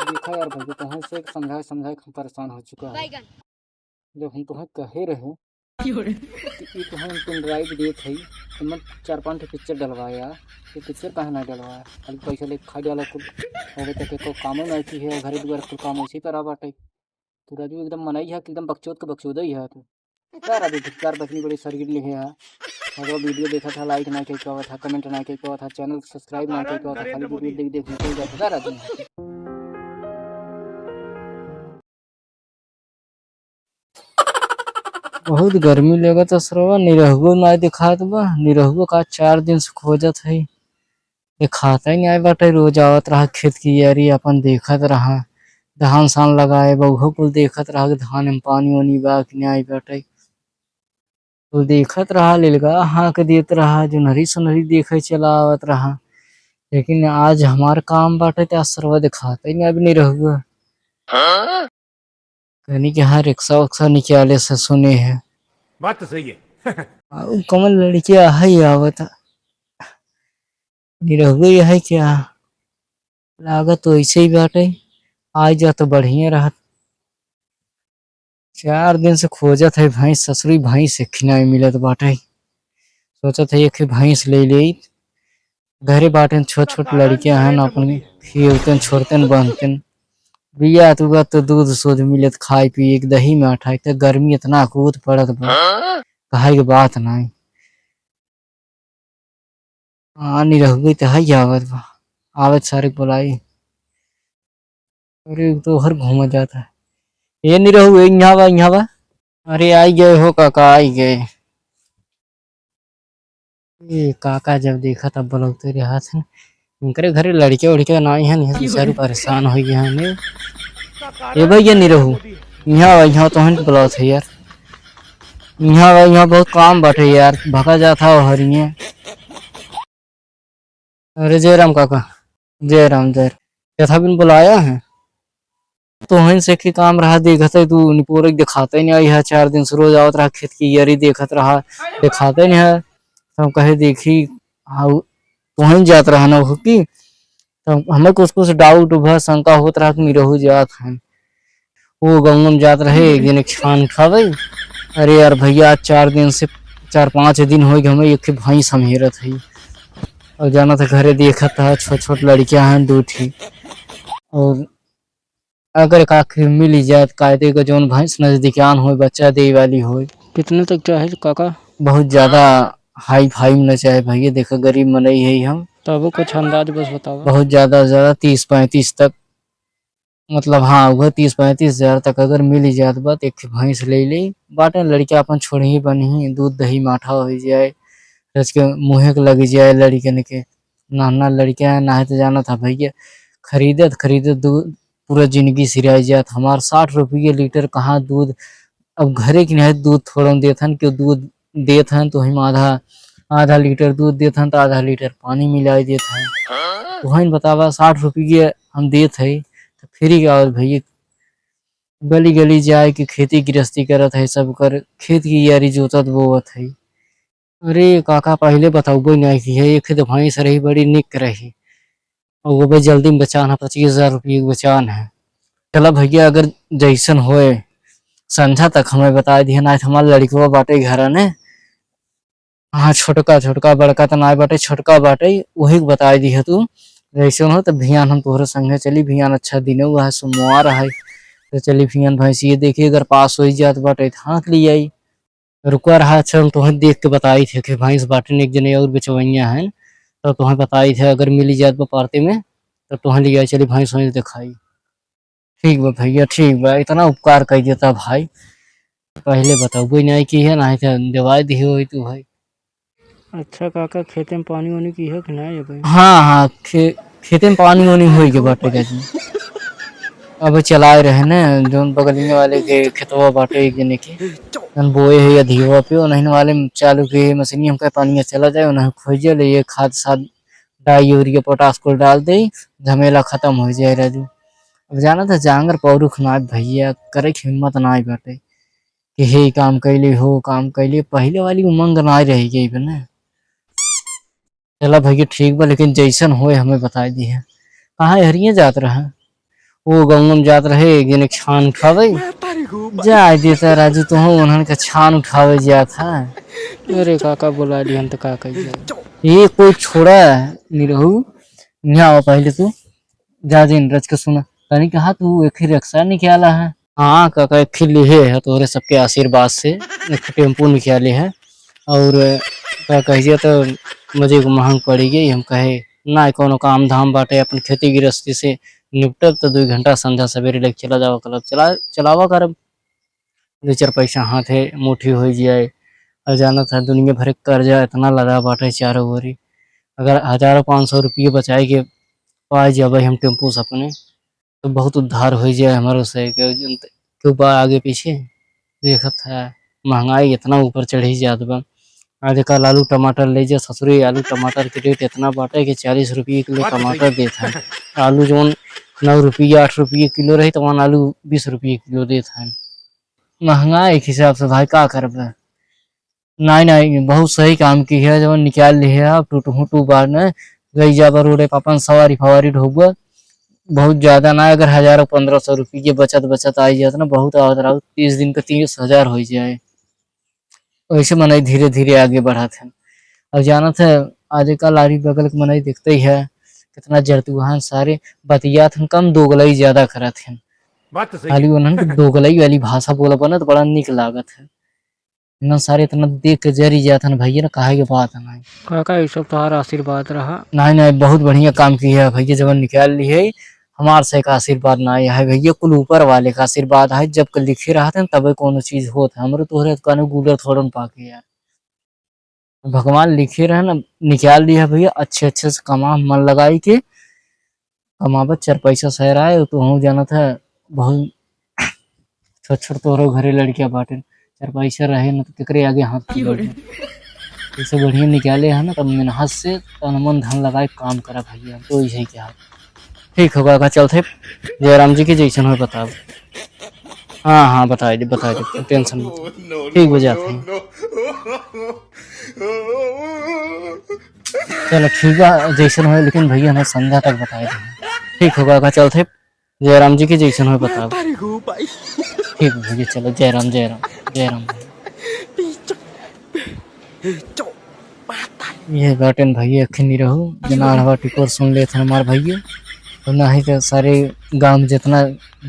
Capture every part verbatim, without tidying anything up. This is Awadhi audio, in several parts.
देखा यार भैया, तोहन से समझाए समझाए हम परेशान हो चुका है। जब हम तोहन कहे रहे कि ई तोहन pendrive देत हई, एमन चार पाँच ठे पिक्चर डलवाया, ये पिक्चर काहे ना डलवाया? खाली पैसा लेके खाइ डाला कुल, होवे तक एको कामो ना की है, घरे दुआरे कुल काम वैसे ही पड़ा बाटे। तू राजू एकदम मनई है कि एकदम बकचोद के बकचोद ही है तू। का राजू धिक्कार बकरी बड़ी शरीर ले है। अगर वीडियो देखा था, like ना कई पावत था, comment ना कई पावत था, channel subscribe ना कई पावत था, खाली वीडियो देख देख निकल जाता था राजू। बहुत गर्मी लगत असरवा, निरहुओ ना दिखात बा। निरहुओ का चार दिन से खोजत है, देखाते नाई बाटे। रोज आवत रहा खेत की यारी, अपन देखत रहा, धान सान लगाए बा, उहो कुल देखत रहा कि धान में पानी वानी बा कि नाई बाटे। कुल देखत रहा, लेलगा हाँक देत रहा, जोनहरी सोनहरी देखे चला आवत रहा। लेकिन आज हमार काम बाटे त आज सरवा देखाते नाई, अब निरहुआ। कहनी कि हाँ, रिक्शा उक्शा निकाले से सुने है। बात तो सही है। आ, उ कमल लड़किया है आवत। निरहुए यह है क्या? लागत तो ऐसे ही बाटे, आ जा तो बढ़िया रहत। चार दिन से खोजत है भैंस, ससुरी भैंस एक नाई मिलत बाटे। सोचत है एक भैंस ले ले। घरे बाटेन, छोट छोट लड़कियां हन, अपन खियौतेन, छोड़तेन, बांधतेन। बिया तो बा तो दूध शुद्ध मिलत, खाए पिए के दही में अठाई, तो गर्मी इतना कूद पड़त बा, कहे के बात नाई। हाँ, निरहुए तो है आवत बा, आवत सारे के बुलाई। अरे, उ तो हर घूमा जाता है। ए निरहु, ए, यहाँ बा, यहाँ बा। अरे, आई गए हो काका, आई गए। ए काका जब देखा तब बुलौते रहत हैं। इनकरे घरे लड़के उड़के नाई हैं, नहीं तो सारे परेशान हो गए हैं। ए भैया निरहु, यहाँ बा, यहाँ तो हैं बुलावत है यार। यहाँ बा, यहाँ बहुत काम बाटे यार, भगा जाता हो हरिये। अरे जय राम काका, जय राम, जय राम। यथा बिन बुलाया है? तोहन से की काम रहा, देखत है तू निपोरक दिखाते नहीं आई है, चार दिन से रोज आवत रहा खेत की यारी देखत रहा, दिखाते नहीं है। तो हम कहे देखी, हाँ, तोहन जात रहा ना हो की, तो हमें कुछ कुछ doubt भा शंका होत रहा कि निरहु जात है। वो गंगम जात रहे, एक जने छान उठावे। अरे यार भैया, आज चार दिन से, चार पाँच दिन हो गए हमें एक भैंस हम हेरत है। और जाना था घरे देखत था, छोट छोट लड़कियां हैं दो ठी। और अगर काके मिल जात, कायदे का जौन भैंस नजदीकियान होय, बच्चा दे वाली होय। कितने तक चाहे काका? बहुत ज्यादा high फाई में न चाहे भैया, देखा गरीब मनई है हम। तबो कुछ अंदाज बस बतावा। बहुत ज्यादा, ज्यादा तीस पैंतीस तक। मतलब, हाँ, उहे तीस पैंतीस हजार तक अगर मिल जात बा, त एक ठे भैंस ले ली। बाटे लड़का अपन छोड़ही बनही, दूध दही माठा हो जाए, रच के मुँहे के लग जाए लड़कन के। नाना लड़का है, नाहे तो जाना था भैया, खरीदत खरीदत दूध पूरा जिंदगी सिराई जात। हमार साठ रुपये लीटर कहाँ दूध, अब घरे की नहीं दूध थोड़ा देत हन, कि दूध देत हन तो हम आधा, आधा लीटर दूध देत हन तो आधा लीटर पानी मिलाई देत हन। तो हन बतावा, साठ रुपये हम देत है, तो फ्री का आवत भैया, गली गली जाए के खेती गृहस्थी करत है, सब कर खेत की यारी जोतत बोवत है। अरे काका, पहिले बताउबे नाई की है, एक तो भैंस रही, बड़ी निक रही, और वो भी जल्दी में बेचान है, पच्चीस हजार रुपये के बेचान है। चला भैया, अगर जैसन होए, संझा तक हमें बताए दिहे, नाई तो हमार लड़कवा बाटे घर ने। हाँ, छोटका, छोटका, बड़का तो नाई बाटे, छोटका बाटे, वही के बताए दिहे तू। जैसन हो तो भियान हम तोहरे संगे चली, भियान अच्छा दिन हुआ है, सोमवार है, तो चली भियान भैंस ये देखी, अगर पास हो जात बाटे तो हाँक ली आई। रुका रहा, अच्छा, हम तोहें देख के बताई थे कि भैंस बाटन एक जने और बेचवैया हैं, तो तोहें बताई थे, अगर मिली जात बा पारती में, तो तोहें लिया चली भैंस वैंस दिखाई। ठीक बा भैया, ठीक बा, इतना उपकार कर देता भाई, पहले बताउबे नहीं की है, नहीं तो देवाई दिए होई तू भाई। अच्छा काका, खेते में पानी वानी की है कि नहीं है भाई? हाँ, हाँ, खे-, खेते में पानी वानी होई के बाटे का जी। अब चलाए रहे ने, जौन बगलिया वाले के खेतवा बाटे एक जने के, जौन बोए है या धीवा पे, उन्हीं वाले में चालू के मशीनी हमका पानी चला जाए, उन्हें खोजे ले, ये खाद साद, डाई, यूरिया, पोटाश कुल डाल दे, झमेला खत्म हो जाए राजू। अब जाना था जांगर पौरुख ना भैया, करे के हिम्मत ना बाटे कि हे काम कैले हो, काम कैले, पहले वाली उमंग ना रह गई बने। चला भैया ठीक बा, लेकिन जैसन होए हमें बताए दिहे। कहाँ हरिये जात रहा? वो गाँव में जात रहे, एक जने छान उठावे। जाए देता राजू, तो हम उन्हन का छान उठावे जात है। अरे काका बोला लिहन तो का कही जाए। ये कोई छोड़ा निरहू, यहाँ आओ पहले तू। जा दिन रच के सुना। तनी कहा तू एक ही रिक्शा निकाला है। हाँ काका, एक ही लिहे है तोहरे सबके आशीर्वाद से, एक टेम्पू निकाले है। और का कहिए तो मजे को महंग पड़ी गई। हम कहे ना कोनो काम धाम बाटे, अपन खेती गृहस्थी से निपटब तो दुई घंटा संध्या सवेरे लेके चला जावा करब, चला, चलावा करब। दो चार पैसा हाथे मुट्ठी होइ जाए। और जानत है दुनिया भर के कर्जा इतना लदा बाटे चारों ओरी। अगर हजारों पाँच सौ रुपये बचाए के पाए जाबे हम टेम्पू से अपने, तो बहुत उद्धार होइ जाए हमारो से। के जन त-, केहू बा आगे पीछे देखत है, महंगाई इतना ऊपर चढ़ी जात बा। आजकल आलू टमाटर ले जा ससुरी, आलू टमाटर के रेट इतना बाटे कि चालीस रुपये किलो बात तो सही टमाटर है। देत है। आलू जौन नौ रुपये, आठ रुपये किलो रही, तो वहाँ आलू बीस रुपये किलो देत है। महंगा एक हिसाब से भाई, का करबे? नाहीं, नाहीं, बहुत सही काम की है, जवन निकाल ली है आप, टूटहूँ टू बार न, गई जाबा रोडे पर अपन सवारी फवारी ढोबा, बहुत ज्यादा ना, अगर हजारों पन्द्रह सौ रुपये बचत, बचत आई जात ना, बहुत आवत रहा, तीस दिन का तीस हजार होइ जाए। वैसे मनई धीरे धीरे आगे बढ़त है। और जानत है, आजकल आरी बगल के मनई देखते ही है, कितना जरतुहान सारे बतियात हन कम, दोगलई ज्यादा करत हन। बात तो सही खाली है। उन्हन के दोगलई वाली भाषा बोलबा ना तो बड़ा निक लागत है। इन्हन सारे इतना देख के जरी जात हन भैया ना, कहे के बात नहीं। काका, ये सब तोहार आशीर्वाद रहा। नहीं, नहीं, बहुत बढ़िया काम की है भैया, जवन निकाल ली है, हमार से का आशीर्वाद ना आया है भैया, कुल ऊपर वाले का आशीर्वाद है। जब के लिखे रहत हैं तबे कोनो चीज होत है। हमरे तोहरे दुकान में गुलर थोड़न पाके यार, भगवान लिखे रहे ना, निकाल दिया भैया। अच्छे अच्छे से कमा, मन लगाई के कमाबा, चार पैसा सहर आए। तो हम जानत है बहुत छोट छोट तोहरो घरे लड़कियां बाटे, चार पैसा रहे ना तो केकरे आगे हाथ फैलावे। जैसे बढ़िया निकाले है ना, तब मेहनत से तन मन धन लगाए काम करा भैया, हम तो यही क्या। ठीक होगा, का चलते जयराम जी की जैसन हो बताओ। हाँ, हाँ, बताई दे, बताई दे, टेंशन मत। ठीक बा जात है। चलो ठीक बा, जैसन हो, लेकिन भैया हमें संध्या तक बताई दे। ठीक होगा, का चलते जयराम जी के जैसन हो बताओ। ठीक भैया, चलो, जय राम, जय राम, जय राम। ये बाटेन भैया, अखनी रहो, जनार हवा टिकोर सुन लेत हन हमार भैया। तो नाही तो सारे गांव में जितना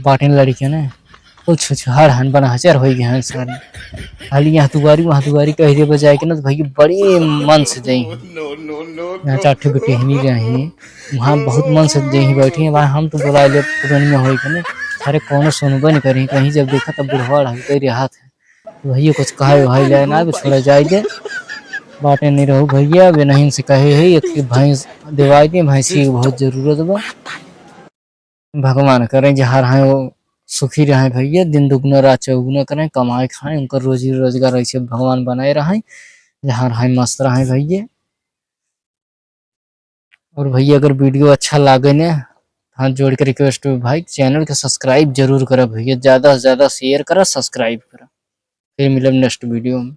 बाटेन लड़के ना, कुछ कुछ हर हन बनहचर होइ गए हैं सारे। खाली यहाँ दुआरी, वहाँ दुआरी कह दे बजाए के ना, तो भैया बड़े मन से जाई। यहाँ चार ठो बेटी हमी गए हैं, वहाँ बहुत मन से जाई बैठी हैं। भाई हम तो बोला ले पुरनिया होइ के ना, सारे कोनो सुनबे नहीं करी। कहीं जब देखा तब बुढ़वा ढंग के रहा था। तो भैया कुछ कहे भाई ले ना, अब छोड़ा जाए दे। बाटे नहीं रहू भैया, अब नहीं से कहे है, एक भैंस देवाई दे, भैंसी की बहुत जरूरत बा। भगवान करें जहाँ रहे वो सुखी रहे भैया, दिन दुगुना रात चौगुना करें, कमाए खाएं, उनका रोजी रोजगार ऐसे भगवान बनाए रहे, जहाँ रहे मस्त रहे भैया। और भैया अगर video अच्छा लागे ने, हाथ जोड़ के request है भाई, channel के subscribe जरूर करा भैया, ज्यादा से ज्यादा share करा, subscribe करा। फिर मिलब next video में।